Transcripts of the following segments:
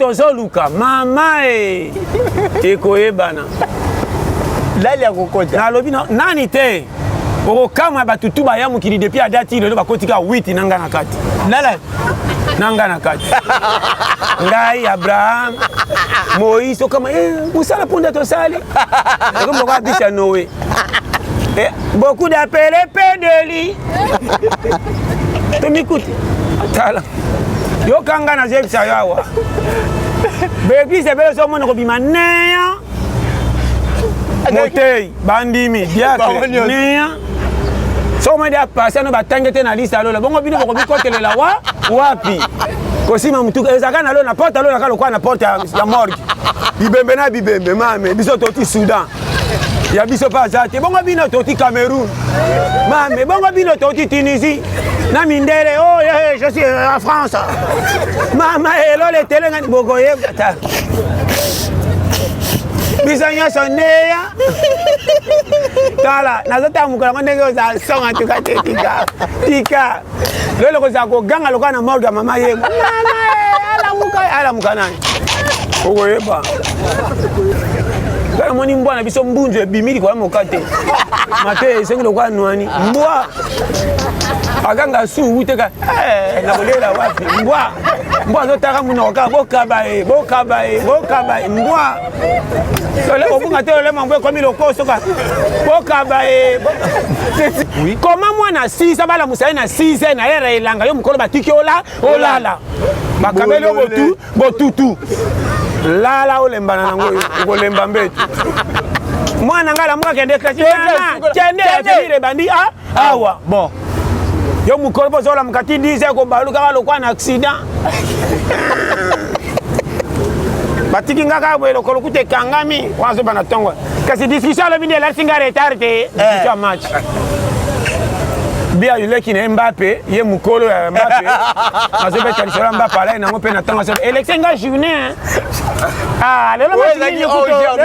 tozoluka mama e ekoyebana. Nani akokota? Nalobi nani te. Okokamwa bato tu baya mokili depuis adati lelo bakoti kaka 8 na ngai na kati. Nani? Na ngai na kati. Ngai Abraham, Moïse okama eh, mosala mponda tosali. Ekomi lokola bisi ya Noé. Eh, beaucoup d'appelés peu de lits. Tomikuti. Tala. Yoka ngai nazoyebisa yo awa. Baeglise ebele ozomona kobima neya motei bandimi diacre neya soki omoni dia pasi ano batangi te na liste ya lola bongo bino bokobikotelela wa wapi kosima motuka ezalaka na lola na porte ya lola kaka lokola na porte ya morgue bibembe na bibembe mame biso toti soudan ya biso mpe aza te bongo bino toti cameroun mame bongo bino toti tunisie na mindele oh, yeah, je suis en france mama elole etelengani bokoyeba ta biso nyonso neya tala nazotala mokolo yango ndenge ozala song antuka te tika tika lelo kozala koganga lokola na morgue ya mama ye mama eh, alamuka alamuka nani okoyeba kaka namoni mbwa na biso mbunzu ebimi likolo ya moka te mate esengi lokola nwani mbwa aganga su wuteka eh, nakolela wapi mbwa mbwa azotaka monoko kaka bokaba ye bokaba ye bokaba ye mbwa obunga te olema mbwa ekomi lokoso ka bokaba ye koma mwana 6 abalamusa ye na 6 na yera elanga yo mokolo batiki ola olala bakabeli yo botu botutu lala olembana nango yo okolemba mbetu mwana ngai alamuka kende klasi kende avenir ebandi ah, awa bon yo mokolo mpo ozolamuka ti 10 heures kobaluka kaka lokola na accident batiki nga kaka boye lokolo kuta ekangami wana azoba na ntongo kasi discussion alobi nde elakisi nga retard te eh. discussion ya match bia leki na ye mbape ye mokolo ya mbape azobeta lisolo ya mbape alai nango mpe na ntongo azo elekisi nga journée ah, lelo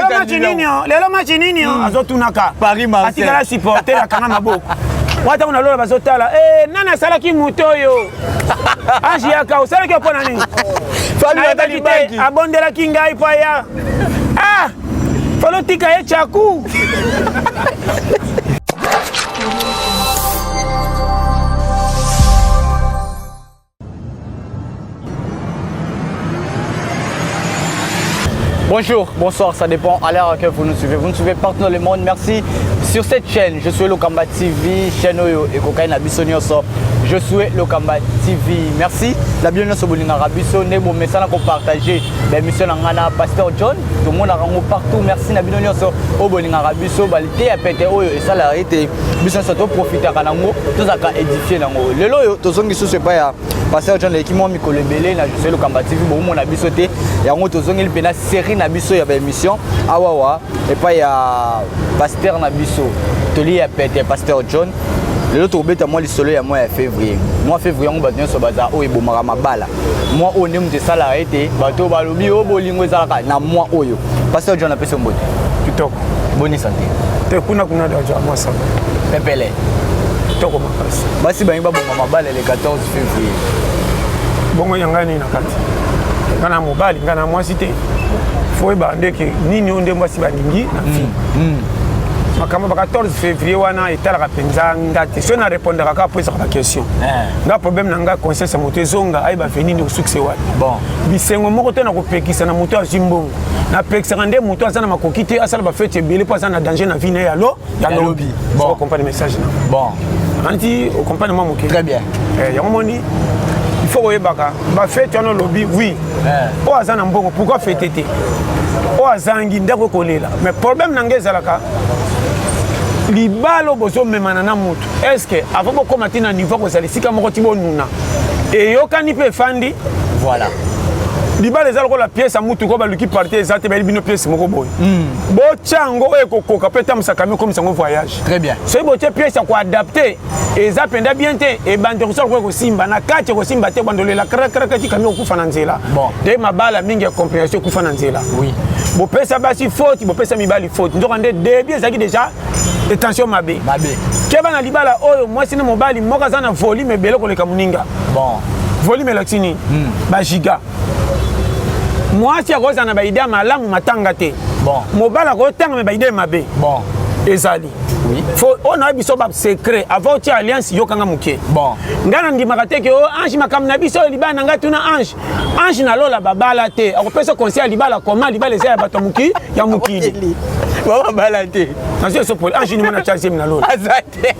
match nini lelo match nini hmm. azotunaka atikala supporter akanga maboko wana ntango na lola bazotala eh, nani asalaki moto oyo ange yaka osalaki yo mpo na nini nayebaki te abondelaki ngai mpo aya ah falo tika ye chaku Bonjour, bonsoir, ça dépend à l'heure à laquelle vous nous suivez. Vous nous suivez partout dans le monde. Merci. Sur cette chaîne, je suis Lokamba TV, chaîne oyo ekokai na biso nyonso. Je suis Lokamba TV. Merci. La bien nyonso bolingaka biso nde bomesana ko partager ba émission na nga na Pasteur John. Tomonaka yango partout. Merci na bino nyonso oyo bolingaka biso baliteya pete oyo esalaka ete biso nyonso toprofitaka nango tozalaka édifie nango. Lelo oyo tozongi susu epai ya Pasteur John eleki mwa mikolo ebele na José Lokamba TV bomona biso te yango tozongeli mpena série na biso ya baémission awawa epai ya pasteur na biso toli ya pete pasteur John lelo tokobeta mwa lisolo ya mwa ya février mwa février yango bato nyonso baza oyo ebomaka mabala mwa oyo nde moto esalaka ete bato oyo balobi oyo bolingo ezalaka na mwa oyo pasteur John apesi yo mbote kitoko boni sante te kuna kuna daja mwa sante pepele kitoko makasi basi bangi baboma mabala le 14 février bongo ya ngai nini na kati ngai na mobali ngai na mwasi te fo oyeba ndeke nini oyo nde mwasi balingi na fille mm. mm. makambo ba 14 février wana etalaka mpenza nga te soki na répondaka kaka mpo ezaka baquestion eh. nga problème na nga conscience ya moto ezonga ayeba fe nini osuccès wapi bon. bisengo moko te na kopekisa na moto azwi mbongo napekisaka nde moto aza na makoki te asala bafete ebele mpo aza na danger na vie na ye alo ya lobi bon. okomprendre message na bon anti okomprendre mwa moke très bien eh, yango moni il faut koyebaka bafete wana olobi oui eh. oyo aza na mbongo pourquoi fete te oyo azangi ndako ekolela mais problème na ngai ezalaka libala oyo bozomemana na motu est ce que avant bokóma ti na niveau kozala esika moko ti bonuna eyokani mpe efandi voilà libala eza lokola pièce ya mutuka oyo baluki parti eza te bayeli bino pièce moko boye mm. botya yango oyo ekokoka mpe etambwisa camion ekomisa yango voyage très bien soki botye pièce ya koadapte eza mpenza bien te ebandi kosala lokola ekosimba na kati ekosimba te bandolela krakraka ti camion okufa na nzela bon. nde mabala mingi ya comprehension ekufa na nzela oui. bopesa basi faute bopesa mibali faute nzoka nde début ezalaki déjà tension mabe mabe keba na libala oyo mwasi na mobali moko aza na volume ebele koleka moninga bon. volume elakisi nini hmm. bagiga. Mwasi akozala na baide ya malamu matanga te. Bon. Mobali akotanga me baide mabe. Bon. Ezali. Oui. Faut oyo nayebi biso ba secret avant otia alliance, yokanga moke. Bon. Ngai nandimaka te ke o ange makambo na biso oyo libala na ngai, tuna ange. Ange nalola babala te, akopesa conseil ya libala koma libala eza ya bato ya mokili. Babala te. Nazwi eso pole ange nimo na tia zemi na lola. Aza te.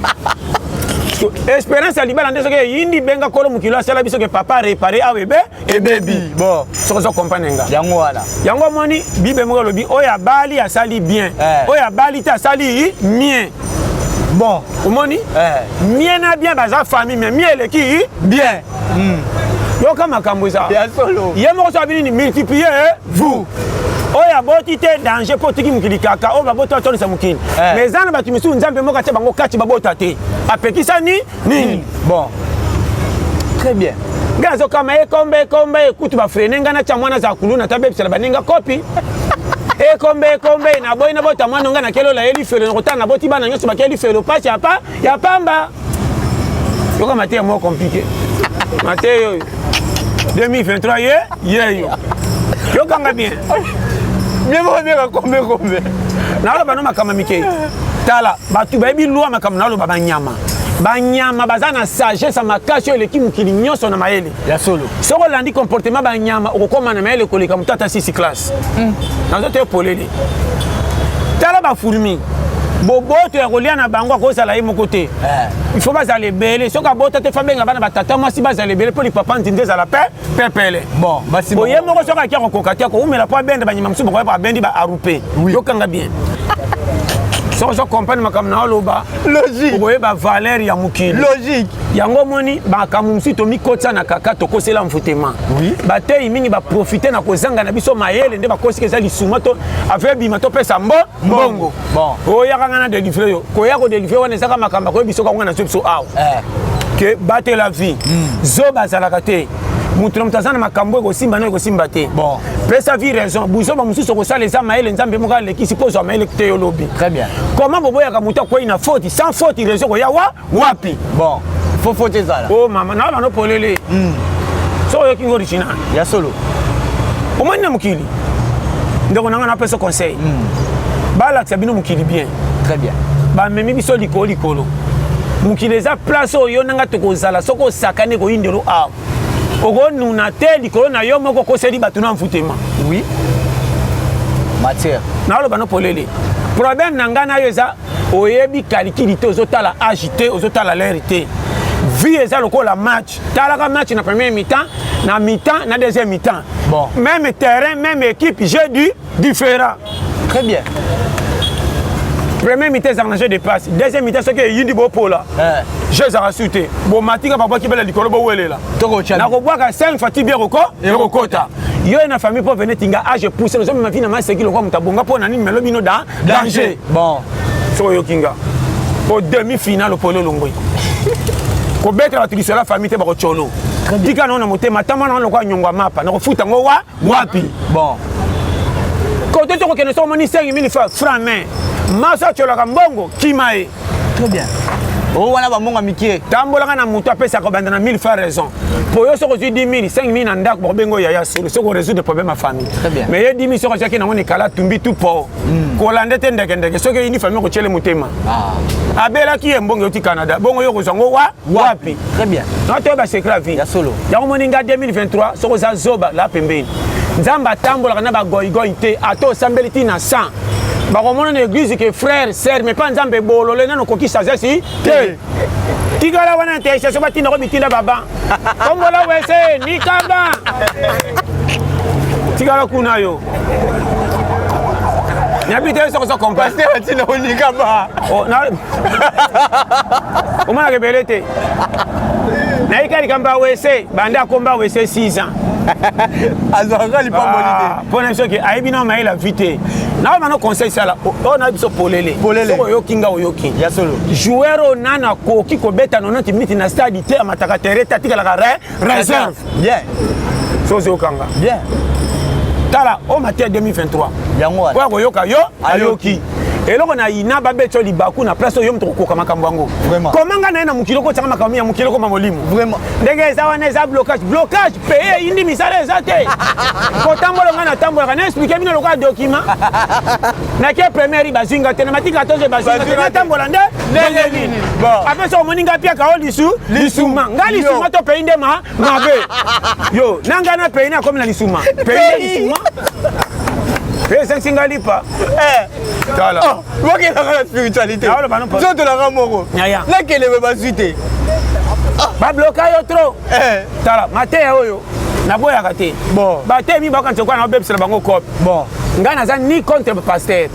So, espérance ya libala nde soki eyindi, benga kolo mokili asala biso ke papa répare awa ebe ebebi. Bon. Soki ozo comprendre nga. Yango wana. Yango omoni Bible moko elobi: oyo abali asali bien, oyo abali te asali mien. Bon. Omoni, mien na bien baza famille, mais mien eleki bien. Yoka makambo eza. Ya solo. Ye moko so abi nini? Multiplier vous. Oyo aboti te, danger, mpo otiki mokili kaka oyo baboti atonisa mokili. Mais eza na bato misusu, Nzambe moko atia bango kati, babota te, apekisani nini? Bon. Très bien. Ngai nazokama ekomba ekomba ekutu bafrene ngai natya mwana aza kuluna tabebisela baninga kopi ekomba ekomba naboyi nabota mwana ngai nakelola ye lifelo, nakotala naboti bana nyonso bakei lifelo, pasi ya ya pamba. Yoka mateya moko compliqué, mateya oyo 2023 ye yeyo, yokanga bien. Bien moko bien kombe kombe. Naloba no makambo mike. Tala, bato bayebi lwa makambo naloba. Banyama, banyama baza na sagesse ya makasi oyo eleki mokili nyonso na mayele. Ya solo. Soki olandi comportement banyama, okokóma na mayele koleka moto ata sisi classe. Nazo te polele. Tala bafourmi, boboto ya kolia na bango, akozala ye moko te, il faut bazala ebele. Soki abota te, fa benga bana batata mwasi bazala ebele mpo lipapa nzinzi ezala pe pepele. Bon, basi. Boye moko soki akia kokoka te, akoumela mpo abenda banyama mosusu, bakoya abendi baarupe. Yokanga bien, soki ozo comprendre makambo na oloba, Logique. okoyeba valeur ya mokili. Logique. Yango omoni makambo mosusu tomikotisa na kaka tokosela mvutema. Bateyi mingi baprofite na kozanga na biso mayele nde bakosika eza lisuma to ave bima topesa mbo mbongo. Bon. Oyaka nga na délivre yo, koya kodélivre wana ezaka makambo akoyebi biso kango na biso awa ke batela vie. Zoba azalaka te, moto na moto aza na makambo ekosimba na ekosimba te. Bon. Pesa vie raison. Buzoba mosusu okosala eza mayele, Nzambe moko alekisi mpo ozwa mayele te yo lobi. Très bien. Comment boboyaka moto akwei na faute? Sans faute, raison koya wa wapi? Bon. Faut faute ezala. O mama na bano polele, soki oyoki ngo original. Ya solo. Omoni na mokili, ndeko na nga, napesa conseil: balakisa bino mokili bien. Très bien. Bamemi biso likolo likolo. Mokili eza place oyo yo nanga tokozala. Soki osakani, ekoyindelo awa, okonuna te likolo na yo moko, okoseli bato na mfutema. Oui. Matière. Naloba no polele, problème na ngai na yo eza oyebi calcul te, ozotala age te, ozotala l'heure te. Vie eza lokola match. Talaka match na première mi-temps, na mi-temps, na deuxième mi-temps. Bon. Même terrain, même équipe, jeu du différent. Très bien. Premier mi-temps ezalaka na jeu de passe, deuxième mi-temps soki eyindi, bopola, jeu ezalaka su te, bomatika, babwaki bela likolo, bowelela. Toko. Nakobwaka 5 fois ti bien ekokota. Yo ye na famille pauvre neti nga, age poussé, nazomema vie na maseki lokwa moto abonga. Mpo na nini melo bino da danger? Bon. Soki oyoki nga, po demi finale opoli, olongwe kobetela bato lisolo ya famille te, bakotyolo. Tika nango na motema, ata mwana wana lokola nyongo ya mapa, nakofuta yango wa wapi? Bon. Kote tokokende, soki omoni 5000 franc main, maso atyolaka mbongo, kima ye. Très bien. O wana bambongo ya mike. Tambolaka na moto apesaka banda na 1000 francs raison. Po yo soki ozwi 10 000, 5 000 na ndako, bakobenga oyo yaya solo soki orésoudre problème ya famille. Très bien. Mais ye 10 000 soki azwaki nango nikala atumbi tu po kolanda te ndekendeke. Soki eyindi famille, kotiele motema. Abelaki ye mbongo euti Canada, bongo yo kozwa ngo wa wapi? Très bien. Na toyeba secret ya vie. Ya solo. Yango moni nga 2023, soki oza zoba la pembeni, Nzambe atambolaka na bagoigoi te. Ata osambeli ntina 100, bakomona na église ke frère, sœur, mais pas Nzambe. Bolole nano okoki sagesse te, tikala wana intercession, batindako bitinda baba kombola wese nikaba, tikala kuna yo nayebi te soki ozo comprendre. Pasteur atina olinga ba. Oh, omonaka ebele te. Nayika likambo ya wese, banda akomba wese 6 ans. Azwaka lipamboli te. Mpo na biso ke ayebi na mayele avi te. Naoyo no conseil sala oyo na biso polele. Polele. Soki oyoki nga, oyoki. Ya solo. Joueur oyo nano akoki kobeta 90 minutes na stade te, amataka terrain te, atikalaka réserve. Bien. So ozokanga. Bien. Tala oyo mateya 2023. Yango wana. Oyo akoyoka yo, ayoki. Eloko na ina babeti yo libaku na place oyo yo moto okokoka makambo yango. Koma nga na ye na mokili okotianga makambo ya mokili okoma molimo. Ndenge eza wana eza blocage, blocage paye eyindi misala eza te. Kotambola nga natambolaka na explike bino lokola document. Nake première bazwi nga te na matika 14 bazwi nga te natambola nde ndenge nini? Apesa omoni nga piaka o lisu lisuma nga lisuma to pays nde ma mabe yo na ngai na pays nakomi na lisuma pays nde lisuma pe esangisi ngai lipa eh. tala oh, bokelaka na spiritualité nzoto nanga moko nakelebe bazwi te ah. babloka yo trop eh. Tala mateya oyo naboyaka te bateya mingi bakanisa lokola naobebisela bango cope. Bon, ngai naza ni contre pasteur,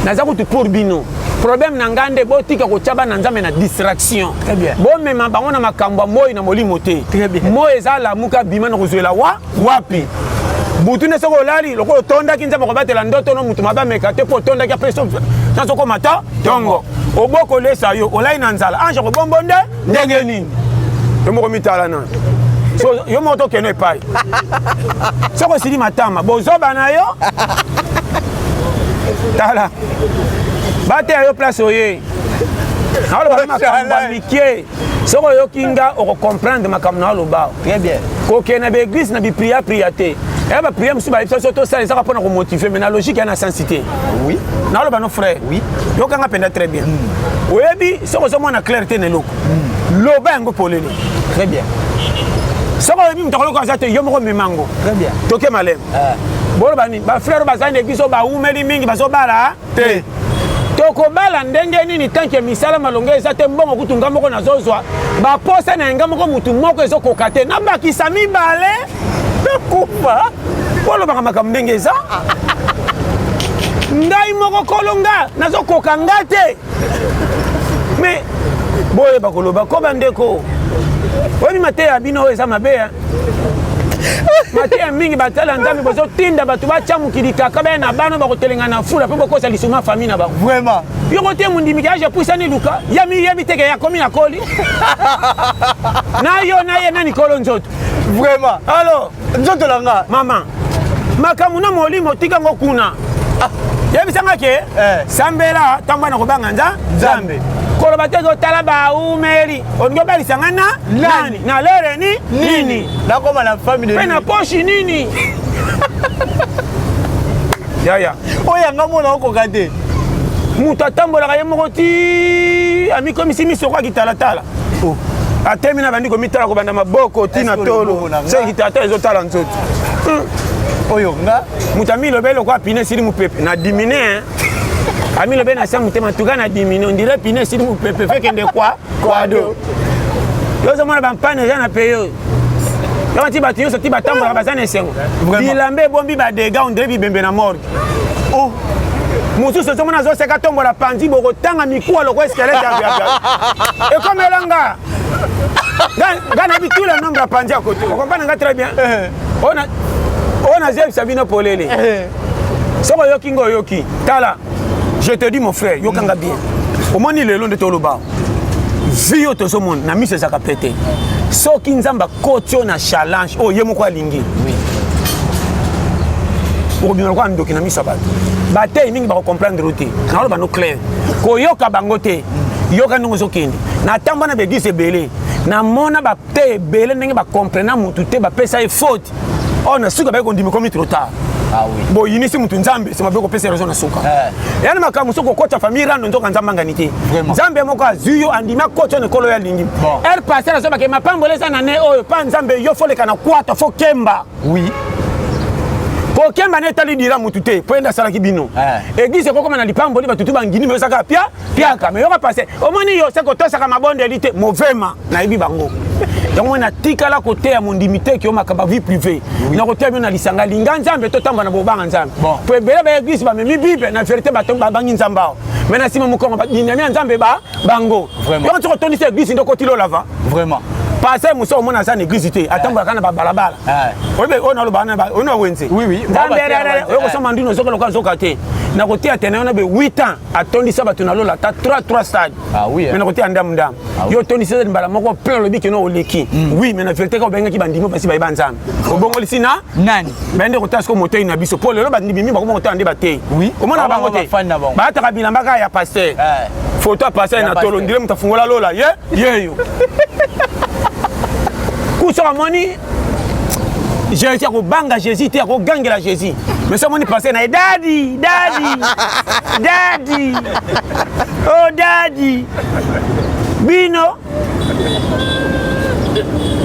naza kutu pour bino. Problème na ngai nde botika kotya bana Nzambe na distraction, bomema bango na makambo ya moi na molimo te. Moi eza lamuka bima na kozwela wa wapi butu nde soki olali lokola otondaki Nzambe akobatela ndoto no moto mabe ameka te mpo otondaki apres nazokoma ta ntongo obokolesa yo olali na nzala ange akobombo nde ndenge nini yo moko mitala nani so yo moko tokende epai soki osili matama bozoba na yo tala bateya yo place oye naoloba makambo ya mike soki oyoki nga okocomprendre makambo na oloba. Très bien. Kokende na baeglise na bipriapria te, eya bapriere mosusu bayebisa biso tosala ezaka mpona komotive, mais na logique ya na sensi te. Oui. Naoloba no frère. Oui. Yokanga mpenza très bien. Oyebi soki ozomona clair te na eloko, loba yango polele. Très bien. Soki oyebi moto akoloka aza te, yo moko mema yango. Très bien. Toke maleme. Boloba nini bafrere baza na eglise oyo bawumeli mingi bazobala te? Tokobala ndenge nini tanke misala malonga eza te? Mbongo kutu nga moko nazozwa baposa na nga moko mutu moko ezokoka te, nabakisa mibale nakufa. Po olobaka makambo ndenge eza, ngai moko kolo nga nazokoka nga te. Me boyeba koloba ko bandeko, oyebi mateya ya bino oyo eza mabe. Mateya mingi batala Nzambe bozotinda bato batya mokili kaka baya na bana bakotelenga na fula mpe bokosa lisuma famille na bango. Vraiment. Yoko te mondimiki age epusani luka ya miyebi teke ya komi na koli na yo na ye nani kolo nzoto. Vraiment. Alors nzoto na nga mama makambo na molimo tika ngo kuna. Yebisanga ke sambela ntango bana kobanga Nzambe koloba te otala baumeli olingi obalisa nga na nani na lere ni nini nakoma na famille mpe na poshi nini yaya oyo yanga mona okoka te. Moto atambolaka ye moko ti amikomisi miso kwa kitalatala. Oh. Atemi na bandi komitala kobanda maboko ti na tolo soki kitalatala ezotala nzoto. Oyo nga moto amilobe lokola pine esili mopepe na dimine amilobe na sa motema tuka na dimine ondire pine esili mopepe fekende kwa kwado yo ozomona bampane eza na peye oyo yango ti bato nyonso ti batambolaka baza na esengo, bilamba ebombi badega ondire bibembe na morgue. Oh. Mosusu ozomona azoseka tombola panzi bokotanga mikuwa lokola squelette ya ekomela nga nga nayebi tout le nombre ya panzi ya kote okomprendre nga très bien. Oyo nazebisa bino polele, soki oyoki nga oyoki tala, je te dis mon frère, yokanga bien. Omoni lelo nde toloba vie oyo tozomona na miso ezalaka pe te. Soki Nzambe akoti oyo na challenge oyo ye moko alingi, okobima lokola ndoki na miso ya bato. Bateyi mingi bakocomprendre yo te. Naoloba no clair, koyoka bango te, yoka ndenge ozokende. Natamba na baeglise ebele, namona bateyi ebele ndenge bacomprena motu te, bapesa ye faute oyo na suka baye kondima ekomi trop tard. Ah oui. Boyinisi mutu Nzambe nsima mpe kopesa raison na suka. Yana makambo soki okota famille rando nzoka Nzambe angani te. Nzambe moko azwi yo andimi akota na ekolo oyo alingi. Heure pasteur azobake mapambolo eza na ne oyo pa Nzambe yo foleka na kwata fo kemba. Oui. Kokemba ne etali dira mutu te po ye nde asalaki bino. Église ekokoma na lipamboli bato tu bangini me osaka pia piaka me yoka passe omoni yo se kotosaka mabondeli te movema nayebi bango yango moi natikala koteya mondimi te kio makambo ya vie privée nakoteya bino na lisanga linga Nzambe totamba na bobanga Nzambe po ebele ba église bamemi Bible na vérité bato babangi Nzambe awa me na nsima mokongo binami ya Nzambe ba bango Vraiment. Yango soki otondisi église nde okoti lolava. Vraiment. Pasteur mosusu omona aza na église te, atambolaka na babalabala. Oyebi oyo naloba wana, oyo na wenze. Nzambe oyo kosomba ndino ozoka lokola nzoka te. Nakoteya tene wana be 8 ans atondisa bato na lola ata 3 3 stade. Ah oui. Mais nakoteya ndamu ndamu. Yo otondisi mbala moko plein, olobi keno oleki. Oui, mais na vérité kaka obengaki bandimi basi bayeba Nzambe. Obongolisi na nani? Bende kotala sikoyo motei na biso, mpo lelo bandimi mingi bakoma kotala nde batei. Omona bango te, balataka bilamba kaka ya pasteur, foto ya pasteur na tolo, ndile moto afungola lola ye yeyo. Kuso amoni Jésus, akobanga Jésus te, akogangela Jésus. Mais so amoni pasteur na ye, daddy, daddy, daddy, oh daddy, bino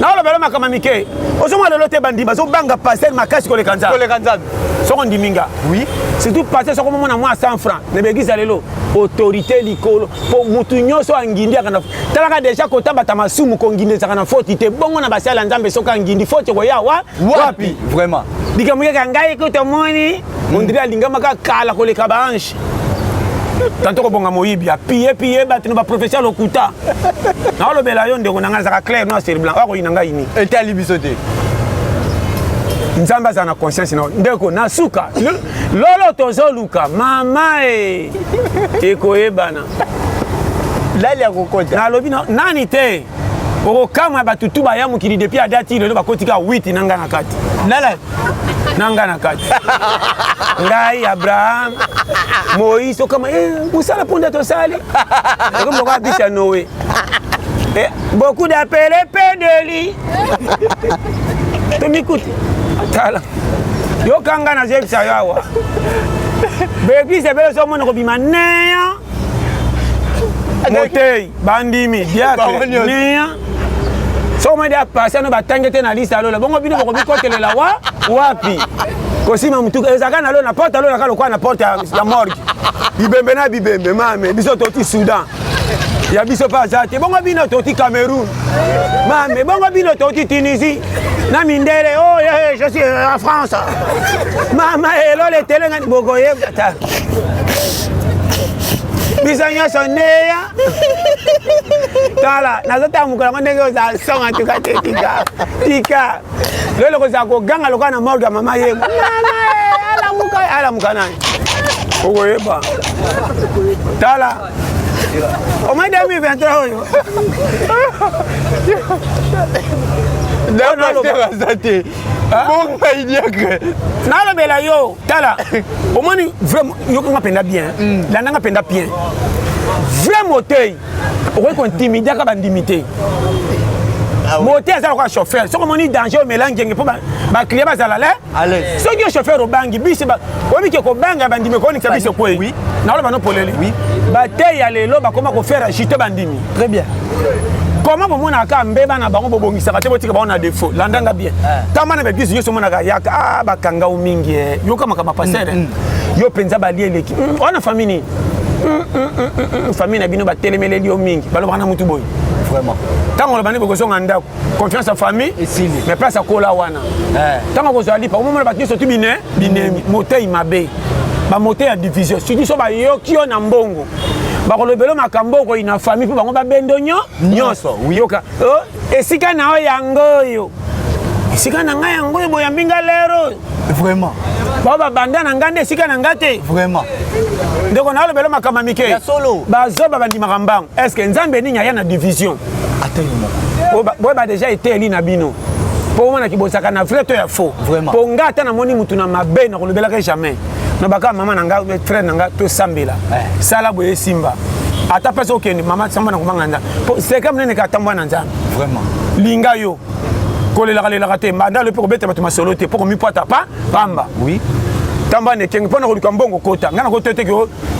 naolobela makambo mike. Ozomona lelo te, bandimi bazobanga pasteur makasi koleka Nzambe. Koleka Nzambe. Soko ndimi nga. Surtout pasteur, soko momona mwa 100 francs na baeglise ya lelo, autorité likolo, mpo mutu nyonso angindi aka na talaka déjà kotabata masumu. Kongindi ezalaka na foti te. Bongo na basala ya Nzambe, soki angindi, foti ekoya wa wapi? Vraiment. Likambo kaka ngai ko tomoni ondiri alingamaka kala koleka baange. Tanto kobonga moyibi apie pie bato na baprofesseur lokuta. Naolobela yo, ndeko na ngai, azalaka clair noir sur blanc. Oyo akoyina ngai ni Etali biso te. Nzambe azala na conscience na ndeko na suka. Lolo tozoluka mama e ekoyebana. Lali ya kokota. Nalobi nani te, okokamwa bato tu baya mokili depuis adati lelo bakoti kaka 8 na ngai na kati. Nala. Na ngai na kati, ngai, Abraham, Moïse. Okama mosala mponda tosali ekomi lokola bisi ya Noé. Beaucoup d'appelés, peu d'élus. Tomikuti tala, yoka nga nazoyebisa yo awa, baeglise ebele ozomona kobima neya motei, bandimi, diacre neya. Soki omoni apasi ano batangi te na liste alola, bongo bino bokomikotelela wa wapi? Kosima mutuka ezalaka na lo na porte alolaka lokola na porte ya morgue, bibembe na bibembe. Mame, biso toti Soudan, ya biso mpe aza te. Bongo bino toti Cameroun, mame. Bongo bino toti Tunisie na mindele. Oh, yeah, je suis en France, mama. Elole etelengani, bokoyeba ta biso nyonso neya. Tala, nazotala mokolo yango ndenge ozala son. Antuka te, tika tika lelo kozala koganga lokola na morgue ya mama ye. Mama alamuka, alamuka nani? Okoyeba. Tala, omai 2023 oyo. Pasteur aza te, bongai diacre. Nalobela yo, tala, omoni vraiment, yokanga mpenza bien, landanga mpenza bien. Vrai motei okoki kointimidiaka bandimi te. Motei aza lokola chauffeur. Soki omoni danger, omela ngenge mpo baclient bazala le. Soki yo chauffeur obangi bisi, oyebi ke kobanga ya bandimi ekonikisa biso kwei. Naoloba no polele, batei ya lelo bakoma kofaire agiter bandimi. Très bien. Comment bomonaka kaka mbeba na bango, bobongisaka te, botika bango na défaut? Landanga bien. Tamba na baeglise nyonso, omonaka yaka bakanga o mingi. Yoka makambo ya pasteur yo mpenza, balie eleki wana. Famille nini? Famille na bino batelemeleli yo mingi, balobaka na mutu boye. Vraiment. Ntango oloba nde bokozonga ndako, confiance ya famille esili. Mais place akola wana, ntango akozwa lipa, omomona bato nyonso tu bine binemi. Motei mabe, bamotei ya division, surtout so bayoki yo na mbongo, bakolobela makambo okoyina famille mpo bango babendo nyonso. Yoka, esika na yo yango oyo, esika na ngai yango oyo, boyambi nga lero. Vraiment. Bao babanda na ngai nde esika na ngai te. Vraiment. Ndeko, nalobela makambo mike. Bazoba bandimaka mbango. Est ce que Nzambe nini aya na division? Ata yo moko. Boyeba déjà eteyeli na bino mpo omonaki bozalaka na vrai to ya faux. Mpo nga ata namoni mutu na mabe, nakolobelaka jamais. Nabaka mama na nga, frère na nga, tosambela, sala boye, esimba. Ata mpasi okende, mama samba na kobanga Nzambe, mpo seka monene ka atambwa na Nzambe. Vraiment. Linga yo kolelaka lelaka te, mbanda alo mpe kobeta bato masolo te, mpo komipwata pa pamba. Tamba na ekenge mpo na koluka mbongo. Kota ngai nakota te ke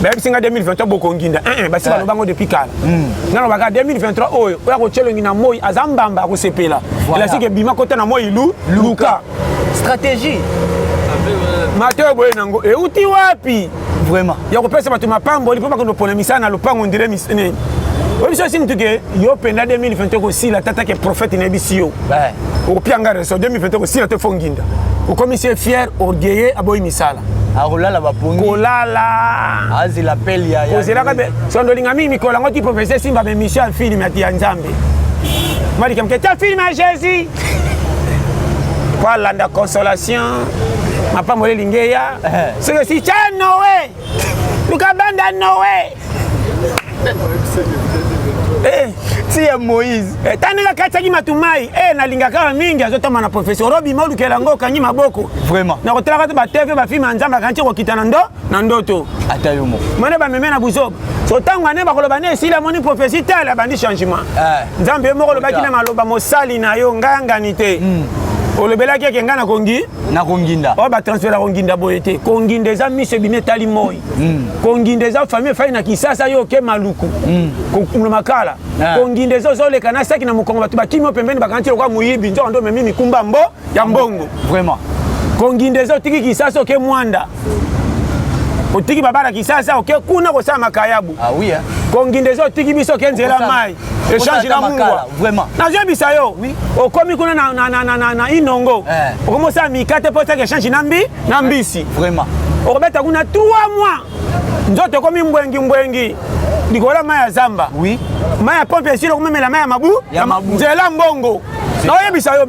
bayebisi ngai 2023 bokonginda. Basi balobango depuis kala. Ngai nalobaka 2023 oyo, oyo akotia elongi na moi aza mbamba, akosepela. Elasiki ebima, kota na moi, lu luka. Stratégie. Mateyo boye nango euti wapi? Vraiment. Ya kopesa bato mapamboli mpo bakende kopona misala na lopango ndire nini. Oyebi so esi mutu ke yo mpenza 2021 kosila tata ke prophète nayebisi yo, okopianga reso 2021 kosila te. Fo nginda okomisi ye fier, orgueilleux, aboyi misala. Akolala bapongi. Kolala. Azela pele ya kozelaka be sondo olinga mingi mikolo yango ti professeur simba baémission ya filme ya Nzambe. Malika moke ta film ya Jésus po alanda consolation mapamboli elingi eya eh. soki esi tya noe luka banda noe eh. ti ya moïse eh, ta ndenge akatisaki matumai e nalingaka mingi azotamba na professeur obima olukela yango okangi maboko vraiment nakotalaka te batv bafilme ya nzambe akanisi kokita na ndo na ndoto ata yo moko mone bameme na buzoba so ntango ane bakoloba ne esili amoni prophetie tala abandi changement eh. nzambe ye moko olobaki na maloba mosali na yo ngai angani te hmm. olobelaki eke ngai nakongi nakonginda oyo batransfert ya konginda boye te konginda eza miso ebimi etali moi hmm. konginda eza famille efai na kisasa yo oke maluku hmm. makala eh. konginda eza ozoleka na saki na mokongo bato bakimi yo pembeni bakanti lokola moyibi nzoka nde omemi mikumba mbo ya mbongo vraiment konginda eza otiki kisasa oke mwanda otiki babala kisasa oke kuna kosala makayabu ah, oui, hein. konginda eza otiki biso oke nzela mai echange na mungwa nazoyebisa yo oui. okomi kuna na, na, na, na, na, na inongo eh. okomi osala mikate mpo osaka echange na mbi na mbisi vraiment okobeta kuna 3 mois nzoto ekomi mbwengi mbwengi likolo ya mai ya zamba oui. mai ya pompe esili okomemela mai ya mabu nzela mbongo naoyebisa yo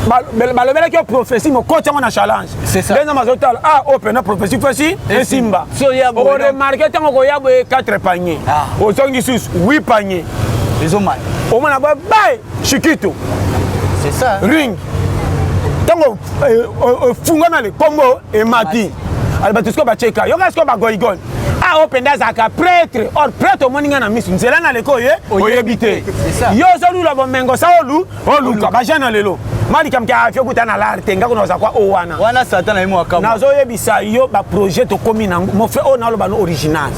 balobelaki yo prophétie mokoti yango na challenge nde nzambe azotala ah oyo mpena prophétie fesi esimba oremarke ntango okoya boye 4 panier ah. ozongi susu 8 panier omona boye baye chikito ring ntango efungwami ale nkombo emati ale bato sikoyo baceka yoka sikoyo bagoigone ah oyo mpenza azalaka prêtre or prêtre omoni ngai na miso nzela na leko oye oyebi te yo ozolula bomengo sa olu oluka bajeune na lelo malika mke afi okuta na lar te nga kuna oza kwa o wana wana satan na ye mwaka nazoyebisa yo baprojet tokomi nango mon frère oyo naloba no original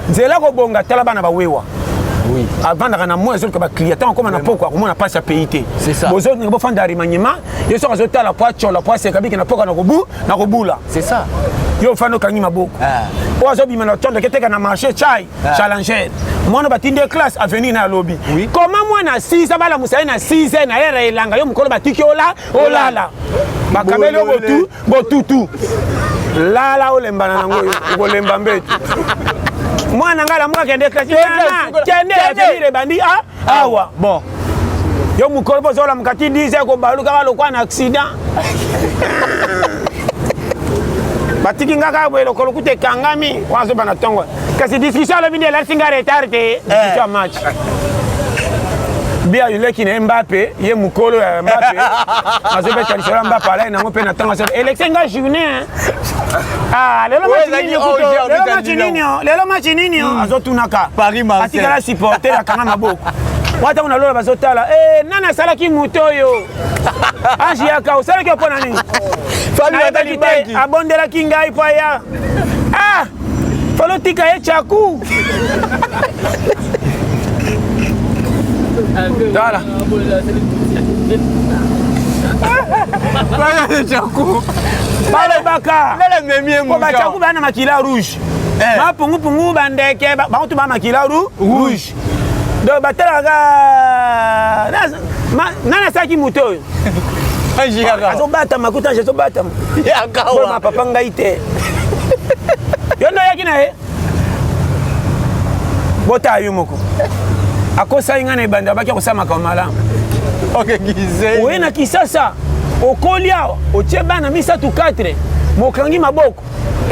nzela kobonga tala bana bawewa Oui. avandaka na moi ezoluka baclient ntango akoma na poko akomona mpasi ya pays te bozolinga bofanda remaniement ye soki azotala po acola po aseka biki na poka na kobula c'est ça yo ofandi okangi maboko ah. oyo azobima na tondo keteka na marché chai ah. challenger mwana batindi ye classe avenir na alobi oui. koma mwana 6 abalamusa ye na 6 heures na yera elanga yo mokolo batiki ola olala bakabeli yo botu botutu lala olembana nango yo okolemba mbetu mwana ngai lamuka kende classe kende avenir ebandi ah, awa bon yo mokolo mpo ozolamuka ti 10 heures kobalukaka lokwa na accident batiki nga kaka boye lokolo kuta ekangami wana azoba na ntongo kasi discussion alobi nde elakisi nga retard te eh. discussion ya match bia leki na ye mbape ye mokolo ya mbape azobeta lisolo ya mbape alai nango mpe na ntongo azo elekisi nga journée ah, lelo match nini lelo match nini hmm. azotunaka atikala supporter akanga maboko wana ntango na lola bazotala eh, nani asalaki moto oyo ange yaka osalaki yo mpo na nini nayebaki te abondelaki ngai mpo aya ah falo tika ye chaku tala balobaka po bachaku baa na makila rouge eh. bapungupungu bandeke bango tu baa makila rouge donc batalaka nani asalaki moto oyo azobatama kuta ange azobatama papa ngai te yo nde oyaki na ye botala yo moko akosaki ngai na ebanda abaki akosala makambo malamu oye na kisasa okoli awa otie bana misato 4 mokangi maboko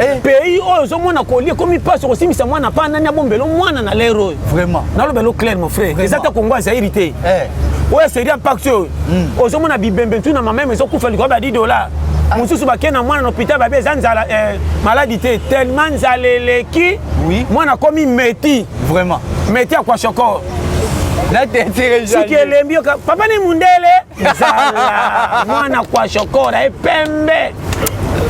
Eh. pays oyo ozomona kolia ekomi mpasi okosimbisa mwana pa nani abombelo mwana na lere oyo vraiment nalobelo clair mon frère eza ta kongo ya zairi te eh. oyo serie ya mpakti oyo hmm. ozomona bibembe ntu na mameme ezokufa likolo ba 10 dollar ah. mosusu bakei na mwana na hôpital babe eza nzala eh, maladi te tellement nzala eleki mwana akomi meti vraiment meti ya kwashokor soki elembi yoka papa ni mundele nzala mwana kwashokor aye pembe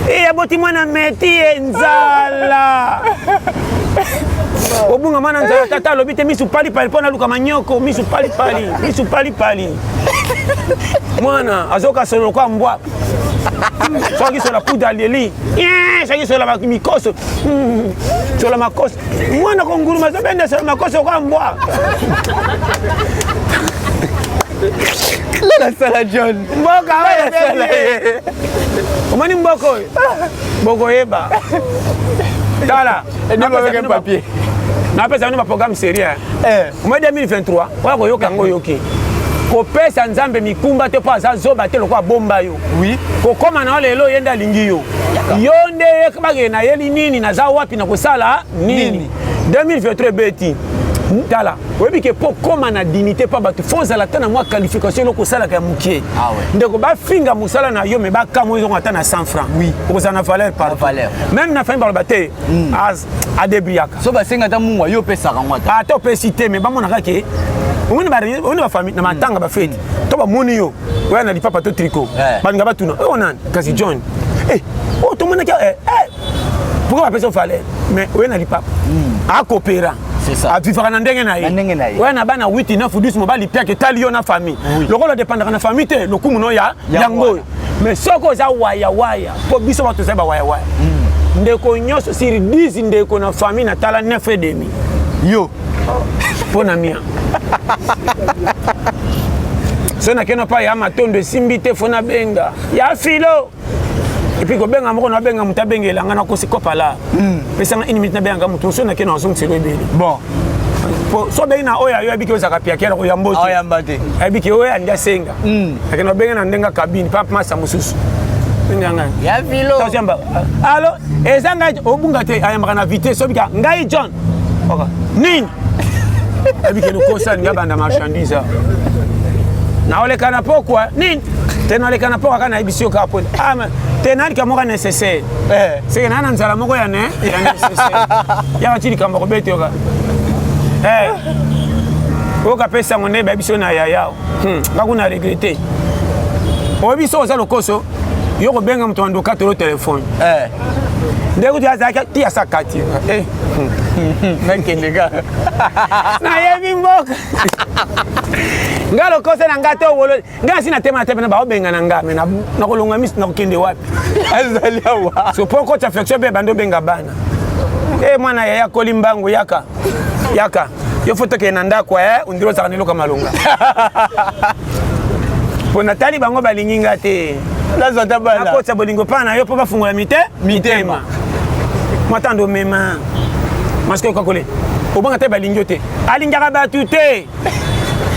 e aboti mwana meti ye nzala obunga mwana nzala tata alobi te misu palipali mpo naluka manyoko misu palipali misu palipali mwana azoka solo lokola mbwa soki sola poudre aleli soki sola mikoso sola makoso mwana konguluma azobenda sola makoso lokola mbwa Lala sala John. Mboka oyo. Omoni mboka oyo. Bokoyeba. Tala. Papier. Napesa bino ba programme sérieux. Eh. Omoni 2023, oya koyoka yango oyoki. Kopesa Nzambe mikumba te mpo aza zoba te lokola abomba yo. Oui. Kokoma na yo lelo ye nde alingi yo. Yo nde bakende nayeli nini, naza wapi, nakosala nini? 2023 ebeti. Tala, oyebi ke mpo okóma na dignité mpa bato, fo ozala ata na mwa qualification, eloko osalaka ya mokie. Ah ouais. Ndeko, bafinga mosala na yo, me bakamwa ezongo ata na 100 francs. Okozala na valeur partout. Valeur. Même na famille baloba te adebriyaka. So basenga ata mungwa, yo opesaka yango ata. Ata opesi te, me bamonaka ke omoni omoni bafamille na matanga, bafeti to bamoni yo oya na lipapa to tricot. Balinga batuna oyo nani kasi John. Eh, oyo tomonaki, pourquoi bapesa valeur? Mais oye na lipapa, akopera. C'est ça. Avivaka na ndenge na Na ndenge na ye. Ye. Oya na bana 8, 9, 10, mobali piake etali yo na famille. Lokola odépendaka na famille te, lokumu no ya Yango yango wana. oyo. Mais soki oza wayawaya, mpo biso bato tozali bawayawaya, ndeko nyonso sur 10 ndeko na famille natala 9 et demi. Yo. Mpo na mia so nakende pa ya matondo esimbi te, fo nabenga ya filo. Et puis kobenga moko, nabenga moto abengela nga, nakosi kopa la pesanga une minute, nabengaka moto so nakende nazongiselo ebele. Bon. Po so obengi na oyo ayo, ayebiki ozalaka piakela koyambo te. Aoyamba te. Ayebiki oyo andi asenga, akende obenga na ndenge cabine pa masa mosusu benganga. Ya filo. Tozemba alo, eza ngai, obunga te, ayambaka na vitesse, obika ngai John. Oka nini, ayebiki lokosa alingi abanda marchandise awa. Naoleka na pokwa nini te, naleka na pokwa kaka, nayebisi yo kaka po ah, te nalika moko nécessaire. Seke naa na nzala moko ya ne ya nécessaire, yaka ti likambo akobeta yoka. Oyoka mpe sango nde bayebi so na yaya nga kuna regretter. Oyebi so oza lokoso, yo kobenga moto andoka tolo telefone. Nde kutu azalaki ti asa kati. Nakende kaka. Nayebi mboka nga lokoso na nga te, owolo nga nasi na tema te pena baobenga na nga, me nakolonga miso, nakokende wapi? Azali awa. So mpo okota affection mpe bando obenga bana e mwana yaya koli mbangu, yaka yaka, yo fo tokende na ndako e ondiri ozalaka na eloko malonga mpo natali bango balingi nga te. Nazwa ata bana. Nakotisa bolingo mpa na yo mpo bafungola mite mitema mwatando omema masiko kakole obanga te, balingi yo te, alingaka bato te.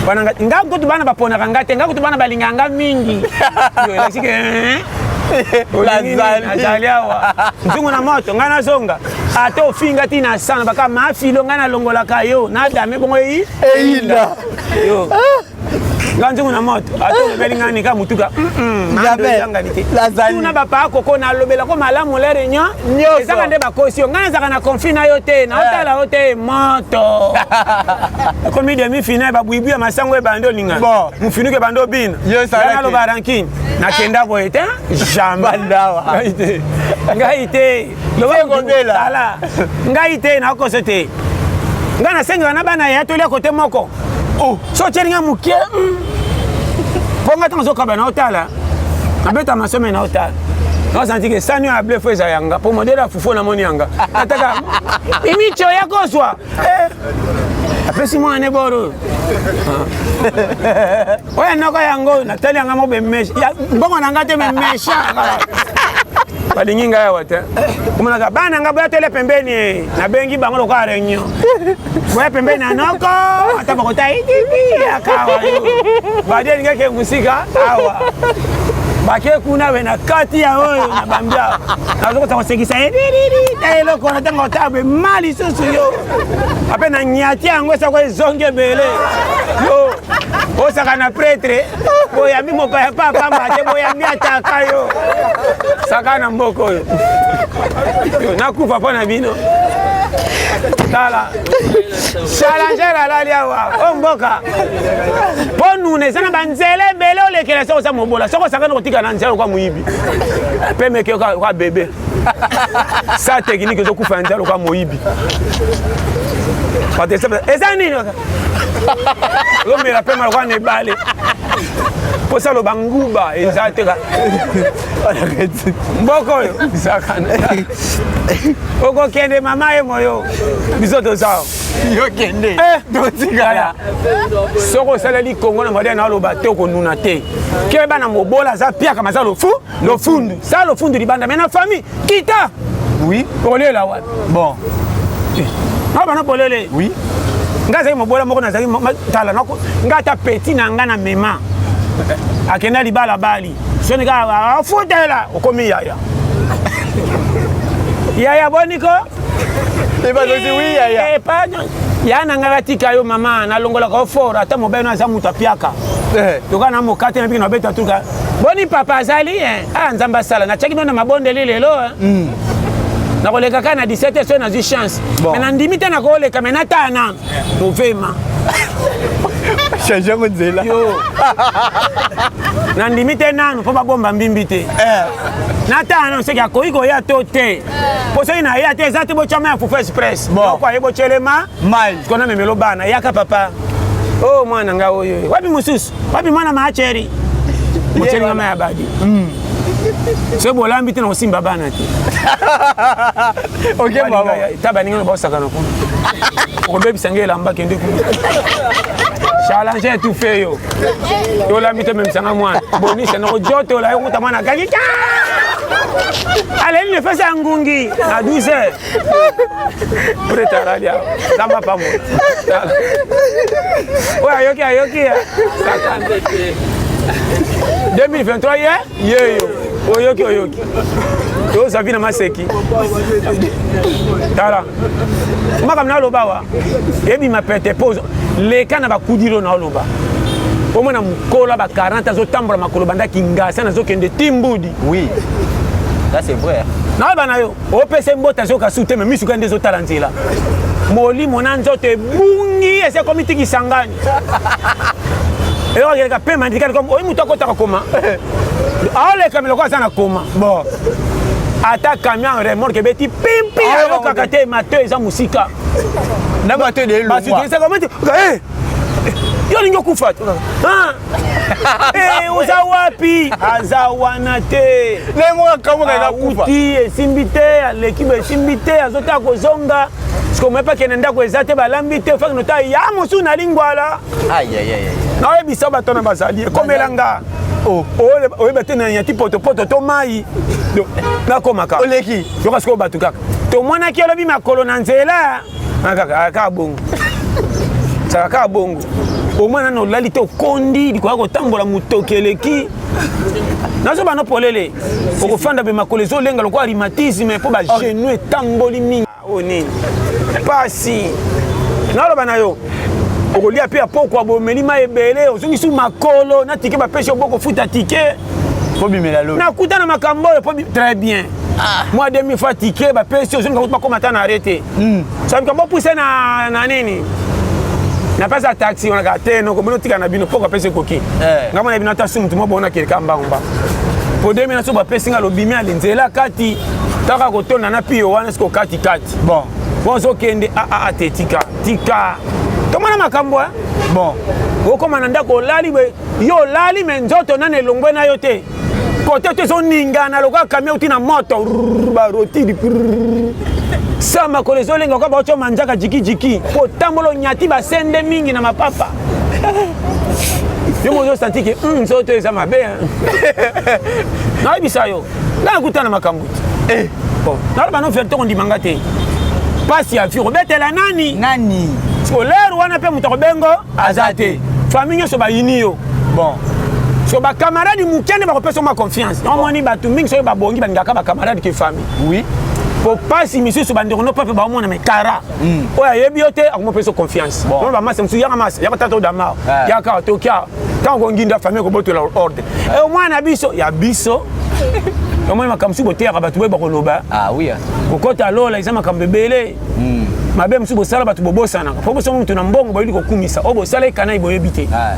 Bana nga kutu bana baponaka nga te, nga kutu bana balingaka nga mingi. Yo, elakisi ke olingi nini? Nazali. Nazali awa nzungu na moto, ngai nazonga ata ofinga ti na sana baka mafilo, ngai nalongolaka yo nadame bongo eyi. Eyinda. Yo nga nzungu na moto, ata olobeli ngai nika motuka. Jamais. Yangani te. Nazali. Tuna bapaa koko, nalobelako malamu lere nyo. Nyonso. Ezaka nde bakosi yo, ngai nazalaka na conflit na yo te, naotala yo te. Moto ekomi demi finale, babwibwi ya masango ebandi olinga. Bon. Mofinuku ebandi obina. Yo ezalaki. Ngai naloba rancune, nakenda boye te, jamais. Bandawa. Ngai te, ngai te. Loba. Tie kobela. Tala, ngai te, nakoso te, ngai nasengaka na bana ya tolia kote moko. Oh, so otyeli ngai moke mpo ngai ntango ozokaba na otala, nabeta masome na otala, naosanti ke sani oyo ya bleu fo eza yanga mpo modele ya fufu namoni yanga nataka imicho ya kozwa. Eh, apesi mwana ne boro oyo noko yango, natali yanga moko bemesha mbongo na nga te, memesha balingi ngai awa te. Omonaka bana nga boya tele pembeni, nabengi bango lokola réunion, boya pembeni na noko, ata bakota ititi yaka awa yo badi elingaki mosika awa, bake kuna we na kati ya oyo na bambi awa, nazokota kosekisa ye ta eloko wana, ntango otala boye ma lisusu yo ape na nyati yango esako ezongi ebele, yo osaka na prêtre, boyambi mopaya pa pamba te, boyambi ataka yo saka na mboka oyo. Yo, nakufa mpo na bino. Tala challenger alali awa o mboka mpo nuna eza na banzela ebele olekela. Soki oza mobola, soki osakani kotika na nzela lokwa moyibi mpe meke kwa bebe sa technique, ezokufa na nzela lokwa moyibi. Bato eza nini, ozomela pema lokwa na ebale mposa loba nguba eza te. Mboka oyo zakana okokende mama ye moyo, biso toza. Yo kende. Totikala soki osaleli Kongo na modele na oloba te, okonuna te. Ke bana mobola aza piaka maza lofu lofundu sa lofundu libanda, me na famille kita. Oui. Okolela wapi? Bon. Na bana polele. Oui. Ngai azalaki mobola moko, nazalaki tala ngai ata petit na ngai na mema akenda libala bali soni kaka afutela okomi yaya yaya boniko ya na ngai atika yo mama nalongolaka yo fort ata mobali no aza moto apiaka eh. Toka na mokate na biki na beta tuka boni papa azali eh. Ah, nzambe asala natiaki bino na mabondeli lelo eh. Nakoleka kaka na 17 soki nazwi chance bon. Me nandimi te nakoleka me natala nano movema change yango nzela yo nandimi te nanu mpo babomba mbimbi te eh. Natala nanu soki akoki koya to te mpo soki naya te eza te botyama ya fufu express oko aye botyelema mai kona memelo bana yaka papa o oh, mwana nga oyo wapi mosusu wapi mwana maacheri motyeli nga mai ya badi soki bolambi te na kosimba bana te. Ok mama. Ta baninga na baosakana kuna okobebisa ngai elamba kende kuna challenge etufe yo tolambi te memisanga mwana bonisa nakojotola yo kuta mwana kaki aleli nefesi ya ngungi na 12 heures pretaralia nzambe apamo oyo ayoki ayoki sakana 2023 ye yeyo oyoki oyoki tozavi na maseki tala makambo naloba wa ebima pete po leka na bakudilo na oloba omona mokolo ba 40 azotambola makolo banda Kingasa nazokende timbudi. Oui, ça c'est vrai. Nayeba na yo opesa mbote azoka su te me misuka nde ezotala nzela molimo na nzoto ebungi esi ekomi ti Kisangani eyokakeleka pema ndikali oyi moto akotaka koma aoleka miloko aza na koma bon ata camion remorque ebeti pimpi ayokaka te mato eza mosika. Na bato elongwa yo olingi okufa oza wapi aza wana te auti esimbi te aleki bo esimbi te azotaka kozonga sikomo epa kende ndako eza te balambi te faki nota ya mosusu na lingwala naoyebisa bato na bazali ekomela nga oh. Oyeba te na yati potopoto to mai nakomaka oleki yoka sikoyo bato kaka tomonaki olobi makolo na nzela kaka kaka bongo saka kaka bongo omwana nano olali te okondi likoya kotambola motoki eleki nazoba no polele okofanda mpe makolo ezolenga lokola rhumatisme mpo bagenou etamboli mingi oyo nini pasi naloba na yo okolia mpe ya pokwa bomeli mai ebele ozongisi makolo na tike bapesi yo bokofuta tike Bobimela lobi. Nakuta na makambo oyo po très bien. Ah. Moi demi fois ticket bapesi ozonga kutu bakoma ata na arrêt te. Sabi ka bopuse na na nini? Na pesa taxi wana ka te noko bino tika na bino poko apesi ekoki. Eh. Nga mona bino ata sumu tumo bona keleka mbango mbango. Po demi na so bapesi nga lobimi ali nzela kati taka kotonda na piyo wana siko kati kati. Bon. Bon ozokende a a a te tika tika. Tomona makambo hein. Bon. Okoma na ndako olali boye yo olali me nzoto nani elongwe na yo te kote to ezoningana lokola kamio euti na moto barotidi sa makolo ezolenga kwa baotyo manzaka jikijiki po otambola onyati basende mingi na mapapa yo mozo osanti ke hmm, nzoto eza mabe nayebisa yo nga nakuta na makambo te eh. Naloba no verité kondima nga te pasi ya fi kobetela nani nani lere wana mpe moto akobengo aza te famille nyonso bayini yo bon so bacamarade moke nde bakopesa ma confiance omoni bato mingi soki babongi balingaka bacamarade ke famille. Oui. Po pasi misusu bandeko no pape baomona me kara oyo ayebi yo te akomopesa confiance Bon. Bamasa mosusu yaka masa yaka tata odamar Eh. yaka tokia ntango konginda famille kobotola ordre e omwana biso ya biso omoni makambo mosusu boteyaka bato boye bakoloba. Ah oui. Kokota lola eza makambo ebele mabe mosusu bosala bato bobosanaka po bosongo moto na mbongo boyebi kokumisa oyo bosala ekanai boyebi te Ah,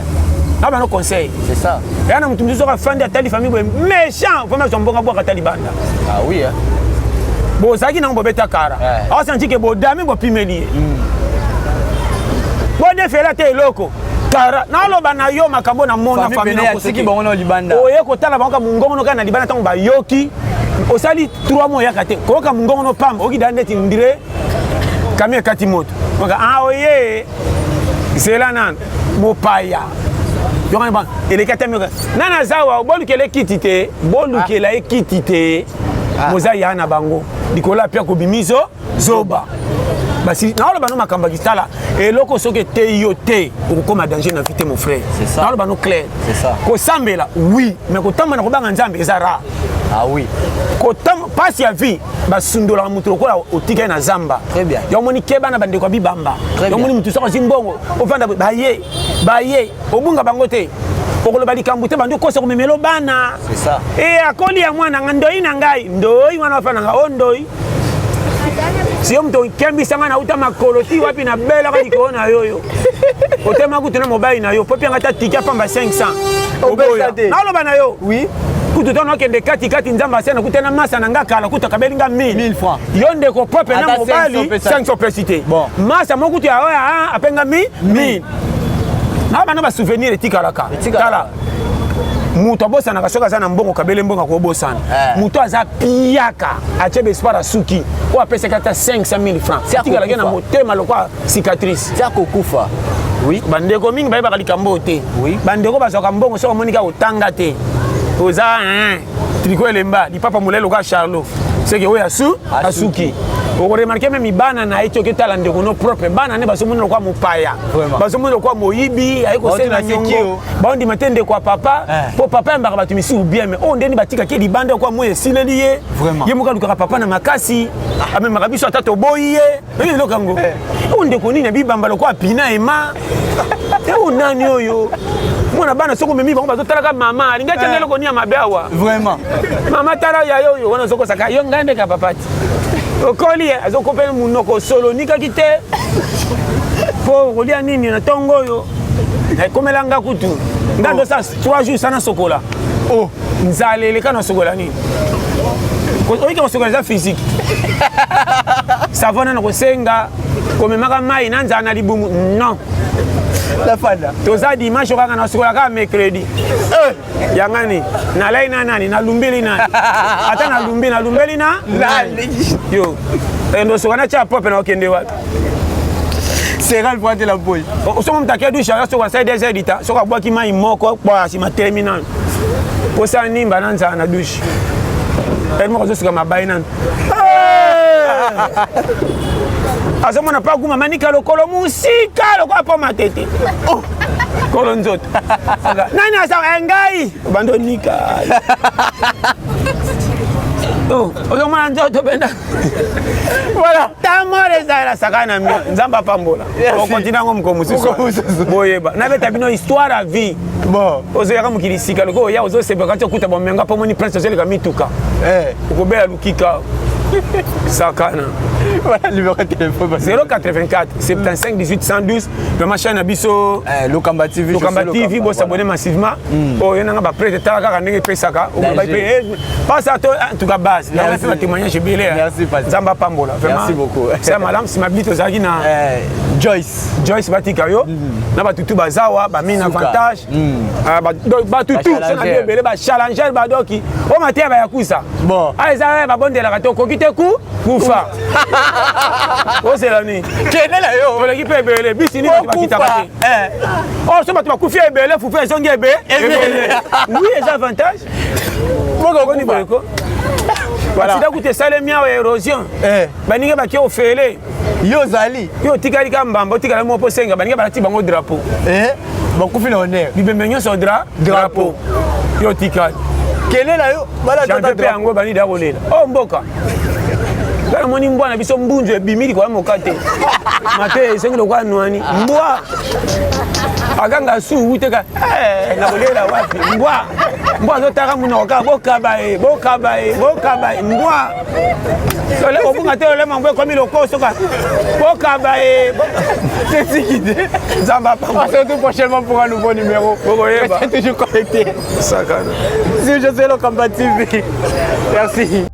na bano conseil. C'est ça. Eya na moto mosusu soki afandi atali famille boye méchant vraiment azwa mbongo abwaka ata libanda. Ah oui. Hein. Bozalaki nango bobeta kara Eh. aosanti ke bodami bopimeli ye bodefela te eloko kara naloba na yo makambo na mona. Famille pene atiki bango na libanda. Oye kotala bango ka mongongo no kaka na libanda ntango bayoki osali 3 mois oyaka te koyoka mongongo no pamba oki da neti ndire kami ekati moto oka ah oye zela nano mopaya yokani ba eleki ata mioka nani aza wa bolukela ekiti te bolukela ekiti te Ah. Moza ya na bango likolo apia kobimiso zoba. Basi naoloba no makambo ya kitala eloko soki eteyi yo te, okokoma danger na vie te, mon frère. Naoloba no clair, kosambela oui, mais kotamba na kobanga Nzambe eza rare. Ah oui. Pasi ya vie, basundolaka moto lokola otikali na zamba. Yo omoni, keba na bandeko ya bibamba. Yo omoni motu soki azwi mbongo, ovanda baye baye, obunga bango te, okoloba likambo te, bandi okosa komemela bana e akoli ya mwana nga ndoi na ngai, ndoi wana wafanda nga o ndoi. Si yo moto okembisa ngai, nauta makolo ti wapi, nabelaka likolo na yo, yo otema kutu na mobali na yo po pianga ata tike apamba 500, oboya. Naloba na yo kutu ntango nakende katikati, Nzambe asia nakuta na masa na nga kala, kutu akabeli nga 1000. Yo ndeko propre na mobali 500 opesi te, masa moko kutu ya oyo apenga 1000 na bana. Basouvenir etikalaka. Tala, moto abosanaka soki aza na mbongo, kabele mbongo akobosana. Moto aza piaka, atie baespoir, asuki oyo apesaki ata 500 000 francs, etikalaki na motema lokwa cicatrice. Tia kokufa. Oui. Bandeko mingi bayebaka likambo oyo te. Bandeko bazwaka mbongo soki omoni kaka otanga te, oza triko elemba, lipapa molai lokola Charlot, seke oyo asu asuki. Okoremarquer même bana na ye, ti oketala ndeko no propre, bana ne bazomona lokola mopaya, bazomona lokola moyibi aye kosenga nyongo. Baondima te ndeko ya papa, mpo papa yambaka bato misusu bien, mais oyo ndeni batikaki libanda kwa moi esileli ye. Ye moko alukaka papa na makasi, amemaka biso ata toboyi ye. Oyo eloko yango, oyo ndeko nini abibamba lokola pina ema, oyo nani oyo mwana bana soki omemi bango bazotalaka mama alingi atianga eloko nini ya mabe awa. Vraiment. Mama tala ya yo oyo wana ozokosaka yo ngai ndeka papa ti okoli azokopela monoko solo onikaki te mpo kolia nini na ntongo oyo ekomela nga kutu nga ndosala 3 jours sana sokola. Oh, nzala eleka na sokola nini? Oyiki kosokola eza physique, savon nano kosenga komemaka mai na nzala na libumu, non. Nafanda. Toza dimanche kaka, nasokola kaka mercredi. Yangani nalai na nani, nalumbeli nani, ata nalumbi, nalumbeli na nani? Yo ndosoka natya propre na okende wapi? Seral po atela boy. Soki moto ake douche, aza soki asali 2 heures du temps, soki abwaki mai moko kpoa nsima telemi nano posa nimba na nzala na douche, ere moko azosuka mabai nano, azomona pa guma manika lokolo mosika lokola po matete kolo nzoto nani aza ngai obandi onika ozomona nzoto mpenza. Voilà. Tamor ezala saka na mio. Nzambe apambola. Okontinue yango moko mosusu, boyeba nabeta bino histoire ya vie. Bon. Ozoyaka mokili sika, lokola oya ozosepaka ti okuta bomenga mpo moni prince ozoleka mituka, okobela lukika sakana. Voilà, numéro de téléphone. 084 75 18 112. Vraiment, chaîne na biso Lokamba TV. Lokamba TV, bosabonner massivement. Oyo nanga baprêtre, tala kaka ndenge epesaka pasa to, en tout cas base yango mpe batémoignage ebele. Merci, pasteur. Nzambe apambola. Merci beaucoup. C'est malamu. Nsima bili tozalaki na Joyce. Joyce, batika yo na batutu bazawa bamine avantage. Donc batutu so na bio ebele, bachallenger, badoki oyo mateya bayakusa. Bon. A eza babondelaka te, okoki te ku kufa, ozela nini? Kende na yo. Oleki mpe ebele bisi nini, bato bakitaka te. Oyo so bato bakufi ebele, fufu ezongi ebe ebele. Oui, eza avantage. Boni boyeko asida kutu esalemi awa, érosion, baninga bake ofele. Yo ozali. Yo otikali ka mbamba, otikala moko mpo senga baninga balati bango drapeau. Bakufi na honneur. Bibembe nyonso drapeau, yo otikali. Kende na yo. Janvier mpe yango bani da kolela o mboka. Nga namoni mbwa na biso mbunzu ebimi likolo ya moka te, mate esengi lokola nwani, mbwa akanga su wuteka nakolela wapi? Mbwa, mbwa azotaka monoko kaka, bokaba ye, bokaba ye, bokaba ye. Mbwa obunga te, olema mbwa ekomi lokoso ka bokaba ye. C'est te. Nzambe apambola. On se retrouve prochainement pour un nouveau numéro. Bokoyeba. Restez toujours connectés Sakana. Sur José Lokamba TV. Merci.